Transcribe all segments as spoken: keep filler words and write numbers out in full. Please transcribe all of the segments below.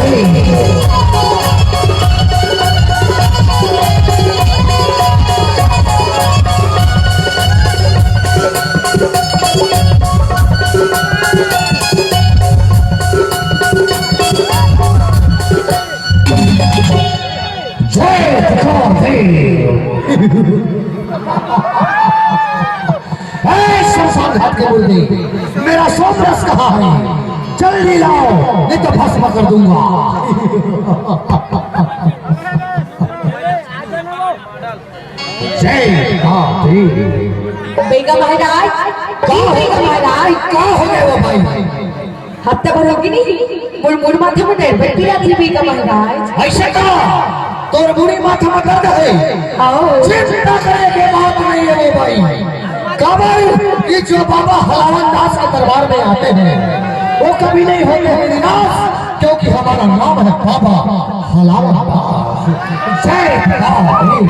जय धिकारदेव। ए शमशान घाट के मुर्दे, मेरा सोमरस कहाँ है? जल्दी लाओ, नहीं तो भस्म कर दूंगा। जय धिकारदेव। बेगा महाराज, का हो? बेगा महाराज। का हो गया वो भाई? हफ्ता भर होगे नहीं, मोर, मोर माथा में दर्द पड़त रहिथे बेगा महाराज। अइसे का? तोर मुड़ी माथा में दर्द हे? हाँ। चिंता करे के बात नहीं हे वो भाई। काबर ये जो बाबा हलावन दास के दरबार में आते हैं, वो कभी नहीं होते हैं निराश, क्योंकि हमारा नाम है बाबा हलावन दास। जय धिकारदेव।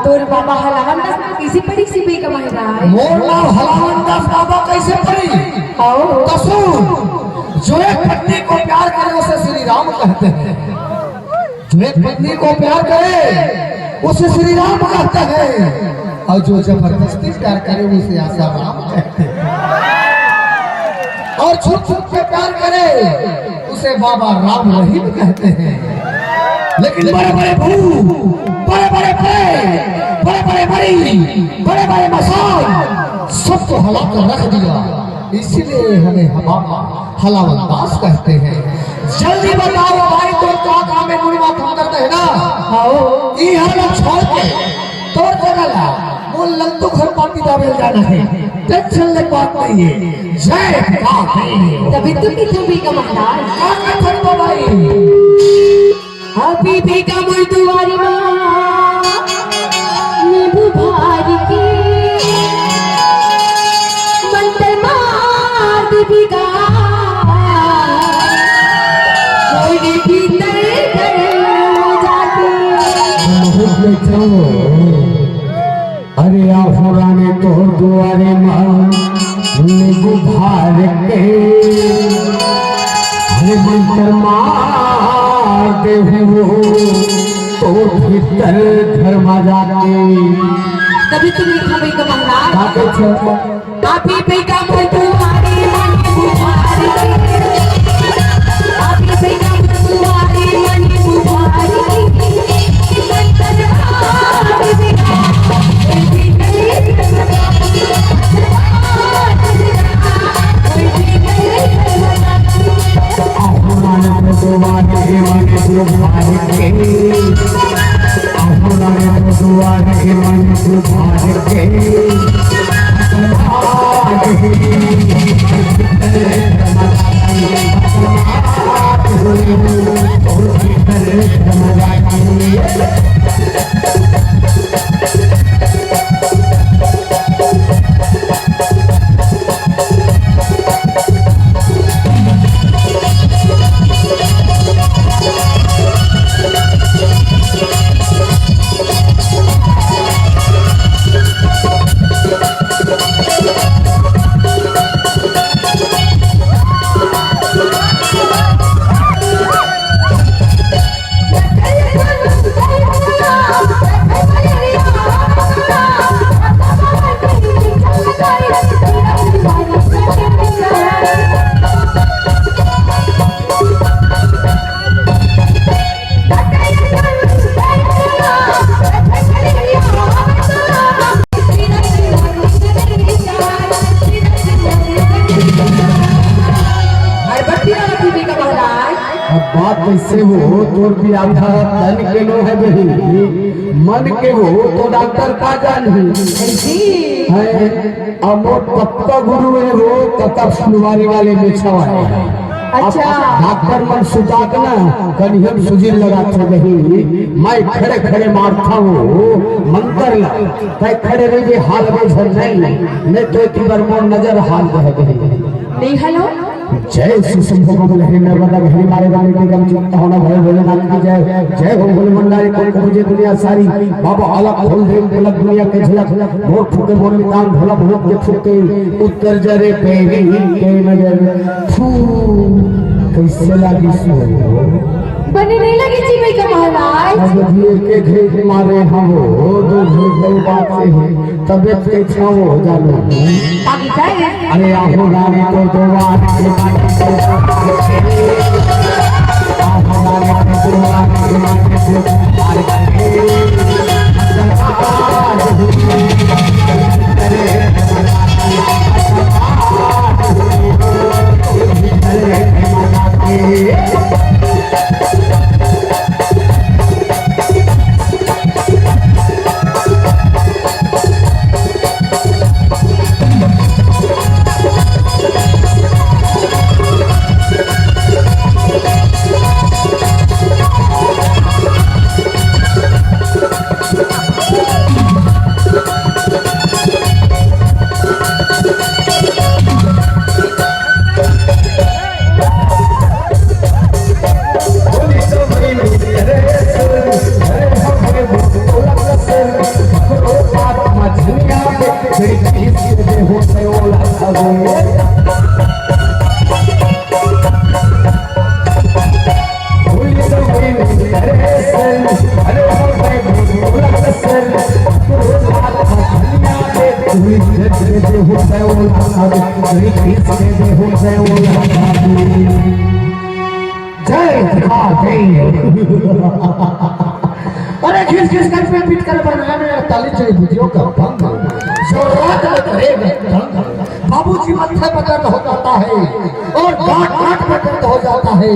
तोर बाबा हलावन दास कइसे पड़िस बेगा महाराज? मोर नाम हलावन दास बाबा कइसे पड़िस? हाँ। तो सुन, जो एक पत्नी को प्यार करे उसे श्री राम कहते हैं, जो एक पत्नी को प्यार करे उसे श्री राम कहते हैं, और जो जबरदस्ती प्यार करे उसे आसाराम कहते हैं, और छुप छुप के प्यार करे उसे बाबा राम रहीम कहते हैं। लेकिन बड़े बड़े भूत, बड़े बड़े प्रेत, बड़े बड़े मरीज, बड़े बड़े मसान, सबको हला कर रख दिया, इसीलिए हमें हवा हलावन दास कहते हैं। जल्दी बताओ भाई, तोर का काम हे? मुड़ी माथा में दर्द हे ना? हाँ। ई हालत छोड़ के तोर जगह ला मोर लल्लू घर पाती दाबे ल जाना हे। टेंशन ले बात नहीं हे। जय धिकारदेव। तभी तो कितने भी का महाराज। का कथन बा भाई? अभी बेगा मोर दुवारी माँ, नींबू भार के मंतर मार दे बेगा, मोर भीतर घर जाके। बहुत बेचैन हो। अरे आहो रानी तोर दुवारी माँ नींबू भार के, अरे मंतर मार देहूँ तोर भीतर घर मा जाके। तभी तो मीठा बेगा महाराज। का कहिथे? अभी बेगा मोर दुवारी माँ नींबू भार के, अभी बेगा मोर दुवारी माँ नींबू भार के। अब बात कइसे हो, तोर बियाह तन के नो हे बहिनी, मन के हो तो डॉक्टर का जानही। जी। हैं, अउ मोर पक्का गुरु हे वो कतक फुलवारी वाले में छवा हे। अच्छा। डॉक्टर मन सुता के ना कनिहन सुजिन लगाथे बहिनी, मैं खड़े खड़े मारथंव मंतर ला। तैं खड़े रहिबे, हालबे झन नहीं, नहीं तो एक बार मोर नजर हाल रहे बहिनी। नहीं, हेलो। जय श्री शंभो कमल हरि नर्मदा हरि मारे वाले के गम चिंता होना भय भोलेनाथ की जय। जय हो भोले भंडारी कौन पूजे दुनिया सारी। बाबा अलख खोल दे पलक दुनिया के झलक। मोर फूके मोर नितान भोला भोला के फूके। उतर जरे पैरी के नजर फू। कइसे लागिस हो? बने नइ लगिस जी भइया महाराज। अब भी एक एक घेर मारे हवो, दू घेर बाचे हे, तबीयत कइसे हो जानो? ताकि जाए। अरे आहो रानी तो दुआर के मारे, आहो रानी तो दुआर के मारे, जय जगन्नाथ। अरे घिस घिस कर पे पीट कर बनाने ताली चाहिए बुधियो का भंग। जो रात में करेगा तंग। बाबूजी माथे में दर्द हो जाता है और गांठ गांठ में दर्द हो जाता है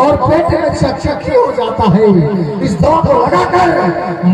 और पेट में चकचकी हो जाता है। इस दवा को लगाकर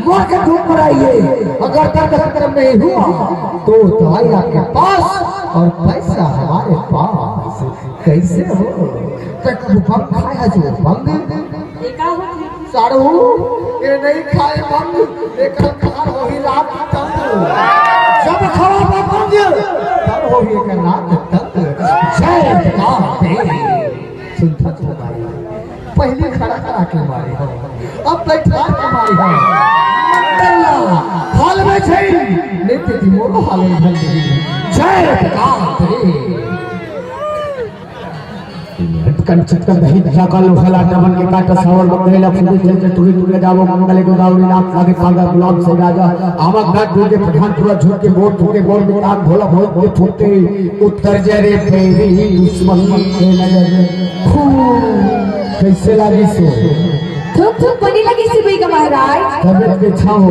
मर के धूप पर आइए। अगर दर्द खत्म नहीं हुआ तो दवाई आपके पास और पैसा हमारे पास। कैसे हो? तो कब बंग खाया जो बंग? ये का होथे? साढ़ू, ये नहीं खाए बंग, एकर कार होही रात तंग। जब खवा बंग, तब होही एकर रात तंग। जय का दे। सुन था तुम्हारी, पहले खड़ा करा के मारे हो, अब बैठा के मारे हो। मंडला, हाल में छै, नहीं तो मोरो हाल में भल दे। जय का दे। कंचन कर दही धरा का लोहा लाटा बन के काटा सावर बकरे ला फूले चल के टूटे टूटे जावो मंगले गोदावरी नाथ लागे पागा गुलाब से राजा। आवा घाट टूटे पठान पूरा झुक के बोर टूटे बोर में ताक भोला भोला के फूटे। उत्तर जरे तेरी दुश्मन के नजर। फू, कैसे लागी सो? थुक थुक बनी लगी सिबई का महाराज। तबीयत के छाओ।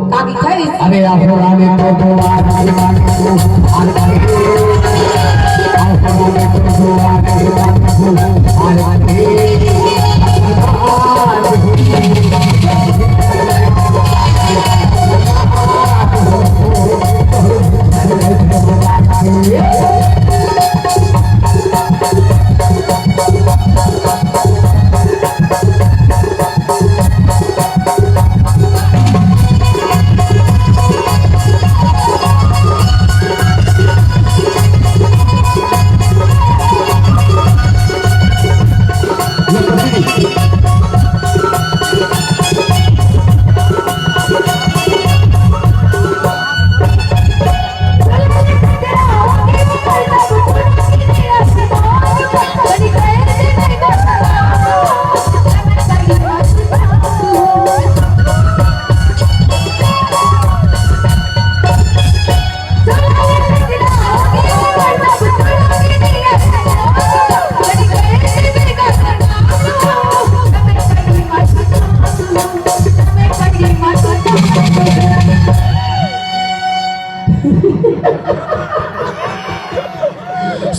ताकि खाई। अरे आहो रानी तो दुआर के मारे को, आहो रानी तो दुआर के मारे को, आहो रानी।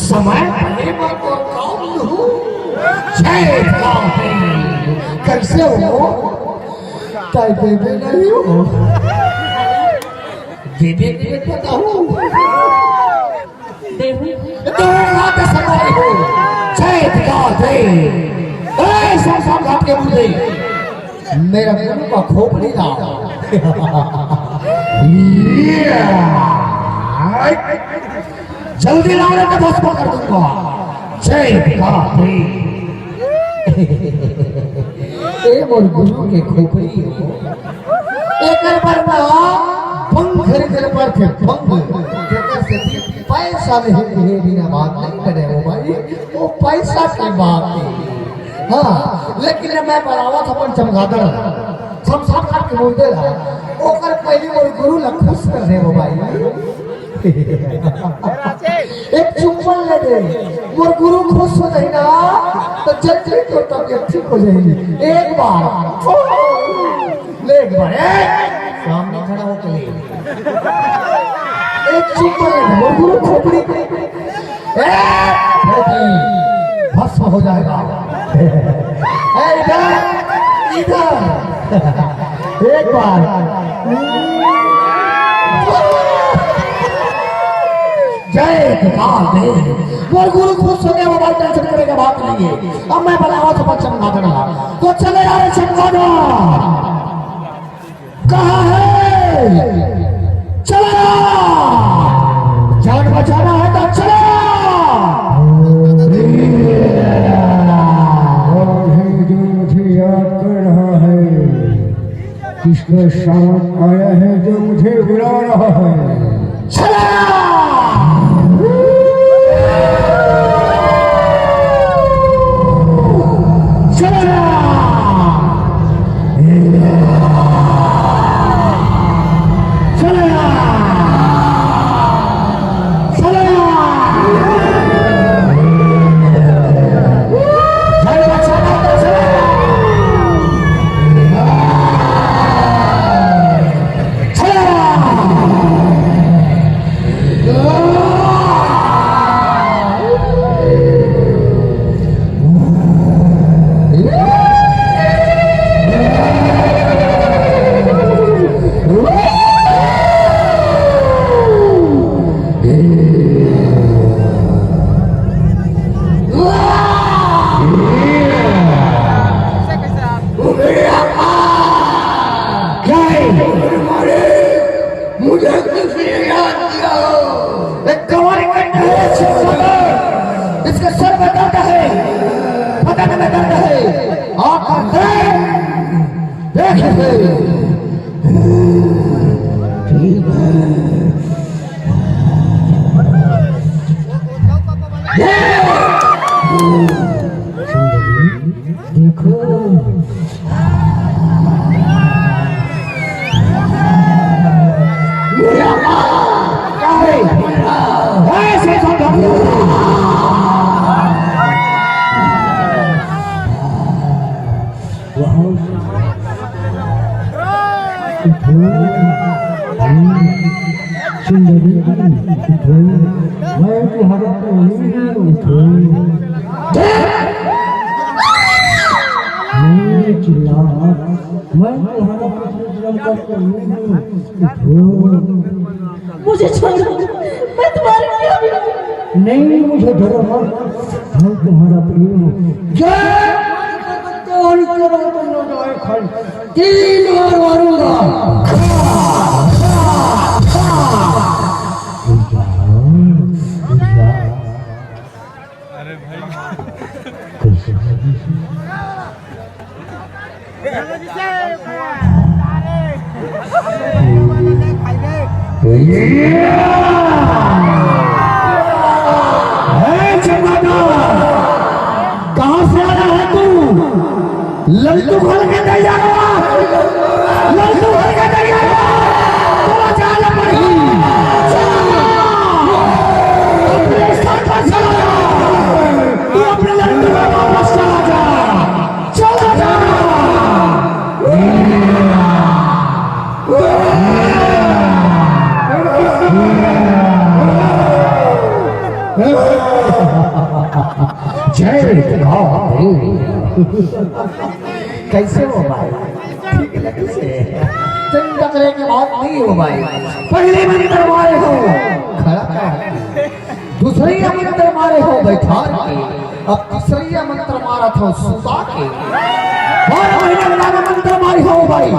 समय पहले मैं तो कौन हूँ? जय बाबे। कैसे हो? तय देवे नहीं हो। देवे के बताओ। देहू। तो हाथ सवारी हो। जय बाबे। ए, शमशान घाट के मुर्दे। मेरा गुरु का खोपड़ी लाओ। ये। जल्दी लाओ, नहीं तो भस्म कर दूंगा। जय बाबे। ए मोर गुरु के खोपड़ी हो। एकर बर ना बंग खरीदे बर थे, बंग। जेकर से पै पैसा नहीं दिए बिना बात नहीं करे हो भाई, वो पैसा की बात है। हाँ, लेकिन मैं बनावत अपन चमगादड़ ला, शमशान घाट के मुर्दे ला, ओकर पहले मोर गुरु ला खुश कर दे हो भाई। एक चुम्बन ले दे, मोर गुरु खुश हो जाई ना, तो जल्दी तो तबियत ठीक हो जाएगी। एक बार, ले एक बार, ए, सामने खड़ा होकर ले। एक चुम्बन ले दे, मोर गुरु खोपड़ी पे। ए, खोपड़ी, भस्म हो जाएगा। ए, इधर, इधर। एक बार। जय गोपाल देव। मोर गुरु खुश हो गया, मोबाइल टेंशन करे के बात नहीं है। अब मैं बनावत अपन चमगादड़ ला। तो चले आ रे चमगादड़। कहाँ है? चला! जान बचाना है तो चला! कौन है जो मुझे याद कर रहा है? किसका साथ आया है जो मुझे बुला रहा है? चला! चला! चला! चला! मुझे किसी ने याद किया हो। एक कवारी का ढेर से सबर, इसके सर में दर्द है, बदन में दर्द है, आकर देख, देख ले। देखो। सुंदरी, उठो। मैं तुम्हारा प्रेमी हूँ, उठो। मैं चिल्ला, मैं तुम्हारा प्रेमी हूँ, उठो। मुझे छोड़ दो, मैं तुम्हारे प्रेमी हूँ। नहीं, मुझे डरो मत, मैं तुम्हारा प्रेमी हूँ। जय! तीन बार मारूंगा। अरे भाई। कहाँ से आया है तू? लड्डू घर के तैयार हुआ, लड्डू घर के तैयार हुआ। तोला जाना पड़ही। अपने स्थान पर चला जा। तू अपने लड्डू में वापस चला जा। चला जा। जय राम। कैसे हो भाई? ठीक लगे से? चिंता करे के बात नहीं हो भाई। पहले मंत्र मारे हो, खड़ा कर। दूसरे मंत्र मारे हो, बैठा के। अब तीसरे मंत्र मारा था, सुता के। बारह महीना लगा मंत्र मारे हो भाई,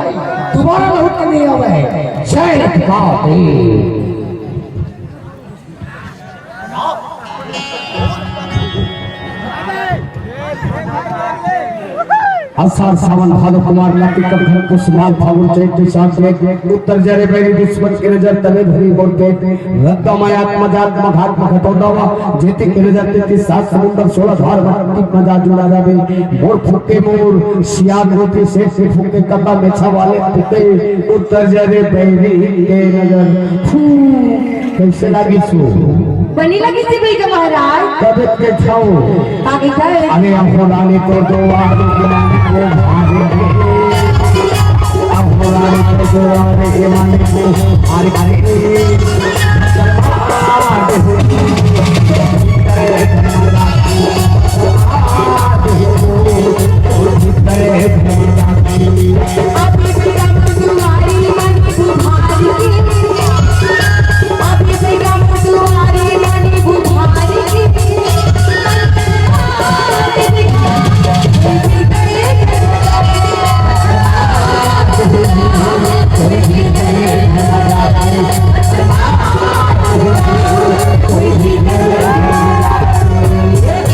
दोबारा लौट के नहीं आवे। जय राम। आषाढ़ सावन भादो कुमार कार्तिक अगहन पुस माघ फागुन चैत वैशाख जेठ। उतर जा रे बैरी दुश्मन के नजर तले धरी मोर पेट। रद्दा मायात मजात मघात मघटोडावा। जेती के नजर तेती सात समुंदर सोलह धार भट्टी मजा जुड़ा जाबे। मोर फुके मोर सियाग रोटी सेठ के फुके कता मेछा वाले फुके। उतर जा रे बैरी के नजर। फू। कैसे लागिस वो? बनी लगिस हे भैया महाराज। तबियत के छाओ। का कहिथे? अरे अहो रानी तो दो आने के माने को भारी। अहो रानी तो दो आने के माने को भारी भारी।